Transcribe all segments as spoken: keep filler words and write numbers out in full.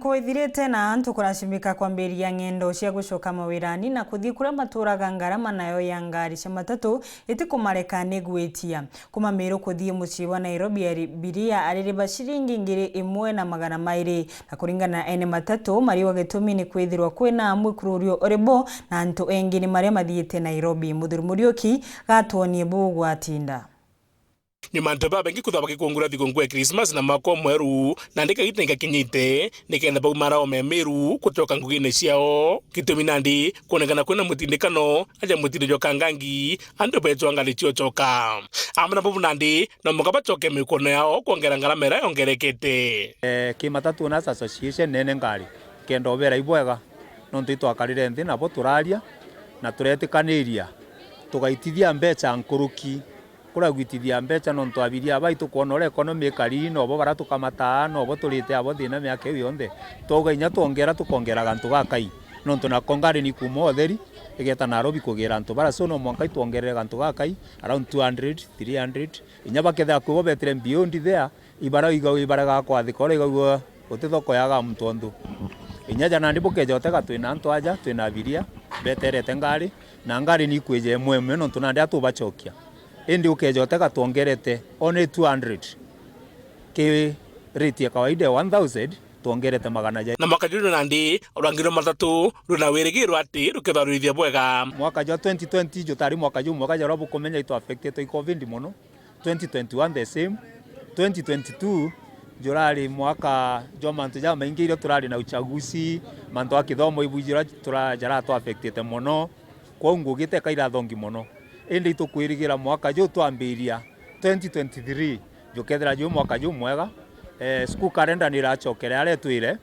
Kwithirite na antu kuracimika kwambiria ng'endo cia gucoka mawirani na kuthii kuria maturaga, ngarama nayo ya ngari cia matatu itikumareka ni gwitia. Kuma Meru kuthii mucii wa Nairobi, abiria aririba ciringi ngiri imwe na magana mairi. Na kuringana na ene matatu, mariwa gitumi ni kwithirwa kwina mwikururio uri bo, na antu engi ni maria mathiite Nairobi. Muthuri Muriuki gatwonie buu gwatinda. Nyuma antu babaingi kwithirwa bagikungura thigukuu ya Christmas na mwaka mweru, nandi kagita nigakinyite, nikenda baumara ome Meru gucoka ngugine ciao. Gitumi nandi kwonekana kwina mutindikano, aja mutinde jwa kangangi, antu beetwa ngari ciocoka. Amwe na bubu nandi, no muka bacoke mikono yao kwongera ngarama iria yongerekete. Eh, ki matatu owners association nene ngari, kenda ubera ibwega, nontu itwakarire nthi nabo turaria, na turetikaniria tugaitithia mbeca nkuruki. Kuria gwitithia mbeca, nontu abiria aba itukwona uria economy ikari, nobo bara tukamataa, nobo turite abo thina miaka iu yonthe. Twauga inya twongera, tukongera gantu gakai, nontu nako ngari ni kuuma utheri igeta Nairobi kugira antu bara, so no mwanka itwongerere gantu gakai, around two hundred, three hundred, inya bakethira kwibo betire beyond there, ibara igau ibara gakwathika uria igau guti thoko yaga muntu ontu. Inya ja nandi bukeja utega, twina antu aja, twina abiria beterete ngari, na ngari ni ikwija imwe imwe, nontu nandi atubacokia. Indi ukeja utega twongerete one two hundred, ki rate ya kawaida ya one thousand, twongerete magana ja. Na mwaka juju nandi, rwangi rwa matatu rwina wirigiro ati ruketharwithia bwega. Mwaka jwa twenty twenty jutari mwaka jumwega ja uria bukumenya itu affected i covid mono. Twenty twenty-one the same. Twenty twenty-two jurari mwaka jwa mantu jamaingi, irio turari na uchaguzi, mantu a kithomo ibwiji uria tura-, jaratu affected mono. Kwou ngugi teka irathongi mono, indi itukwirigira mwaka juu twambiria twenty twenty-three jukethira juu mwaka jumwega. Eh, school calendar ni iracokere aria itwire,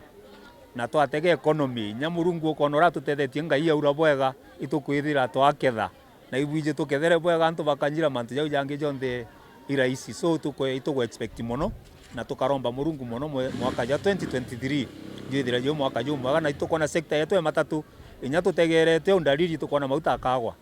na twatega economy. Inya Murungu ukona uria atutethetie, Ngai aura bwega, itukwithira twaketha, na ibwiji tukethere bwega, antu bakanyira mantu jau jangi jonthe i rahisi. So tukwe-, itugwe expect mono, na tukaromba Murungu mono mwe-, mwaka jwa twenty twenty-three jwithire jwi mwaka jumwega, na itukwona sector yetu ya matatu, inya tutegerete u ndariri, tukwona mauta akagwa,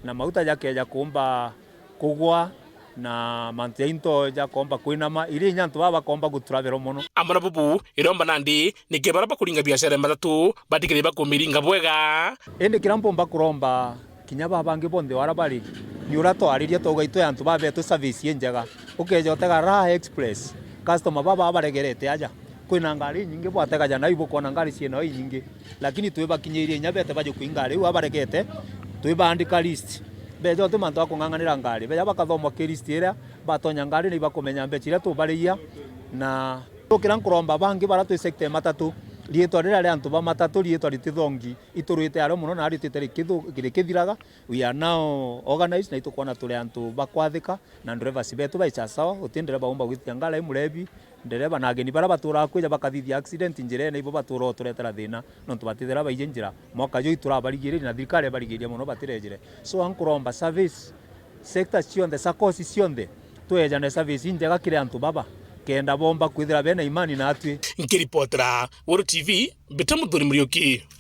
na mauta jakeja kuumba kugwa, na mantu ja into jakomba kwinama, iria inya antu baba bakomba guturaberwa mono. Amwe na bubu, iromba nandi, niki bara bakuringa biashara ya matatu batigire bakumiringa bwega. Indi kiria mpumba kuromba kinya baba bangi bonthe wara bari, ni uria twariria twauga itwe antu babetu service injega. Ukeja utega Raha Express, customer baba baregerete aja. Kwina ngari inyingi bwategaja nai bukwona ngari ciina o inyingi, lakini twibakinyirie inya bete bajukui ngari iu abaregete, twibandika list. Beja uti mantu a kung'ang'anira ngari, beja bakathomwa ki list iria, batonya ngari na ibakumenya mbeca iria tubarigia. Na tukira nkuromba bangi bara twi sector ya matatu, riitwa riria ria antu ba matatu, riitwa ritithongi, iturwite ario mono na ritite rikithu-, rikithiraga. We are now organized na itukwona turi antu bakwathika. Na drivers betu baicha sawa, uti ndereba umba gwithia ngari ai murebi, ndereba na ageni bara baturaga kwija bakathithia accident njirene, ibo baturaga uturetera thina, nontu batithira baiji njira. Mwaka juu iturabarigiria na thirikari ibarigiria mono batirejire. So, ankuromba service sectors cionthe, saccos cionthe, twejane service injega kiri antu baba, kenda bomba kwithira bena imani natwi. Nkiripotera Weru T V, Mbita Muthuri Muriuki.